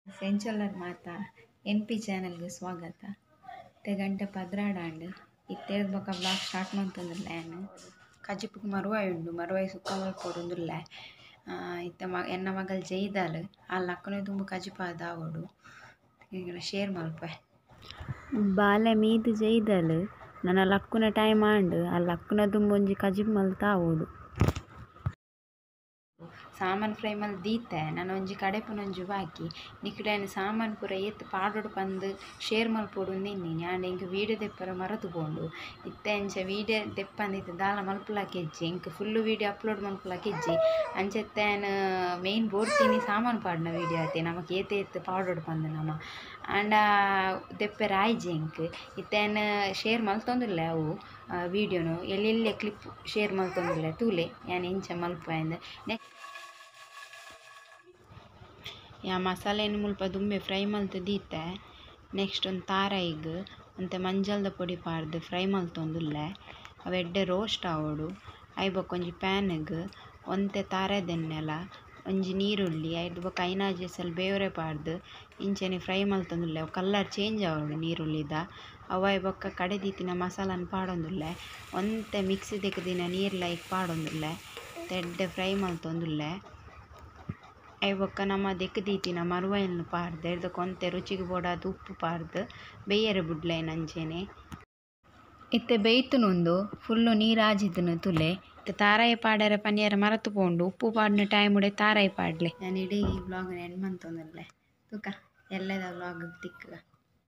ಸೆಂಚೊಲ್ಲರ್ ಮಾತ ಎನ್ ಪಿ ಚಾನೆಲ್ಗ್ ಸ್ವಾಗತ. ಇತ್ತೆ ಗಂಟೆ 12 ಆಂಡ್. ಇತ್ತೆರ್ದ್ ಬೊಕ ವ್ಲಾಗ್ ಸ್ಟಾರ್ಟ್ ಮಂತೊಂದುಲ್ಲೆ ಯಾನ್. ಕಜಿಪುಗು ಮರುವಾಯಿ ಉಂಡು, ಮರುವಾಯಿ ಸುಕ್ಕ ಮಲ್ಪೊಡುಂದುಲ್ಲೆ. ಇತ್ತೆ ಎನ್ನ ಮಗಲ್ ಜೈದಾಲ್ ಆಲ್ ಲಕ್ಕುನೆ ದುಂಬು ಕಜಿಪು ಆದಾವೊಡು. ಶೇರ್ ಮಲ್ಪುವೆ. ಬಾಲೆ ಮೀದ್ ಜೈದಾಲ್ ನನ ಲಕ್ಕುನ ಟೈಮ್ ಆಂಡ್ ಆಲ್ ಲಕ್ಕುನ ದುಂಬು ಒಂಜಿ ಕಜಿಪು ಮಲ್ತಾವೊಡು. ಸಾಮಾನ್ ಫ್ರೈ ಮಲ್ ದೀತೆ ನನ ಒಂಜಿ ಕಡೆಪುನೊಂಜಿ ಬಾಕಿ. ನಿಕುಲು ಸಾಮಾನ್ ಪೂರ ಏತ್ ಪಾಡೊಡು ಪಂದ್ ಶೇರ್ ಮಲ್ಪೊಡು ಇಂದಿನಿ ಆಂಡ ಎಂಕ್ ವೀಡಿಯೊ ದೆಪ್ಪರೆ ಮರತು ಪೋಂಡು. ಇತ್ತೆ ಅಂಚ ವೀಡಿಯೊ ದೆಪ್ಪಂದೆ ಇತ್ತೆ ದಾಲ ಮಲ್ಪುಲಕ ಇಜ್ಜಿ, ಎಂಕ್ ಫುಲ್ ವೀಡಿಯೊ ಅಪ್ಲೋಡ್ ಮಲ್ಪುಲಕ ಇಜ್ಜಿ. ಅಂಚ ಇತ್ತೆ ಯಾನ್ ಮೇನ್ ಬೋಡ್ತೀನಿ ಸಾಮಾನ್ ಪಾಡುನ ವೀಡಿಯೊ ಆತೆ ನಮಕ್ ಏತ್ ಏತ್ ಪಾಡೊಡು ಪಂದ್ ನಮ ಆಂಡ ದೆಪ್ಪರೆ ಆಯ್ಜಿ ಎಂಕ್. ಇತ್ತೆ ಯಾನ್ ಶೇರ್ ಮಲ್ತೊಂದುಲ್ಲೆ ಅವು ವೀಡಿಯೋನು ಎಲ್ಲೆಲ್ಲೆ ಕ್ಲಿಪ್ ಶೇರ್ ಮಲ್ತೊಂದುಲ್ಲೆ ತೂಲೆ ಯಾನ್ ಎಂಚ ಮಲ್ಪುವೆ ಅಂದ್. ಯಾ ಮಸಾಲೆನ್ ಮುಲ್ಪ ದುಂಬೆ ಫ್ರೈ ಮಲ್ತ್ ದೀತೆ. ನೆಕ್ಸ್ಟ್ ಒಂಜಿ ತಾರಾಯಿಗ್ ಒಂತೆ ಮಂಜಲ್ದ ಪೊಡಿ ಪಾಡ್ದ್ ಫ್ರೈ ಮಲ್ತೊಂದುಲ್ಲೆ. ಅವು ಎಡ್ಡೆ ರೋಸ್ಟ್ ಆವೊಡು. ಐಕ್ ಬೊಕ ಒಂಜಿ ಪ್ಯಾನ್ ಗ್ ಒಂತೆ ತಾರಾಯಿದ ಎಣ್ಣೆಲ ಒಂಜಿ ನೀರುಳ್ಳಿ ಐರ್ದ್ ಬೊಕ ಐನಾಜಿ ಎಸಲ್ ಬೇವುರೆ ಪಾಡ್ದ್ ಇಂಚನೆ ಫ್ರೈ ಮಲ್ತೊಂದುಲ್ಲೆ. ಅವು ಕಲರ್ ಚೇಂಜ್ ಆವೊಡು ನೀರುಳ್ಳಿದ. ಅವು ಆಯಿ ಬೊಕ್ಕ ಕಡೆ ದೀತಿನ ಮಸಾಲನ್ ಪಾಡೊಂದುಲ್ಲೆ. ಒಂತೆ ಮಿಕ್ಸಿ ದೆಕುದಿನ ನೀರ್ಲ ಐಕ್ ಪಾಡೊಂದುಲ್ಲೆ. ಎಡ್ಡೆ ಫ್ರೈ ಮಲ್ತೊಂದುಲ್ಲೆ. ಐಕ್ ಬೊಕ್ಕ ನಮ ದೆಕ್ ದೀತಿನ ಮರುವಾಯಿನ್ ಪಾಡ್ದ್ ಐರ್ದ್ ಒಂತೆ ರುಚಿಗ್ ಬೋಡಾದ್ ಉಪ್ಪು ಪಾಡ್ದ್ ಬೇಯರೆ ಬುಡ್ಲೆ ಐನ್ ಅಂಚೆನೆ. ಇತ್ತೆ ಬೇಯ್ತುಂಡು ಫುಲ್ಲ್ ನೀರ್ ಆಜಿದ್ಂಡ್ ತೂಲೆ. ಇತ್ತೆ ತಾರಾಯಿ ಪಾಡೆರೆ ಪನಿಯರೆ ಮರತ್ ಪೋಂಡು. ಉಪ್ಪು ಪಾಡುನ ಟೈಮ್ ಡೇ ತಾರಾಯಿ ಪಾಡ್ಲೆ. ಯಾನ್ ಇಡೀ ಈ ವ್ಲಾಗ್ ಎಂಡ್ ಮಂತೊಂದುಲ್ಲೆ. ತೂಕ ಎಲ್ಲೆದ ವ್ಲಾಗ್ ತಿಕ್ಕುಗ.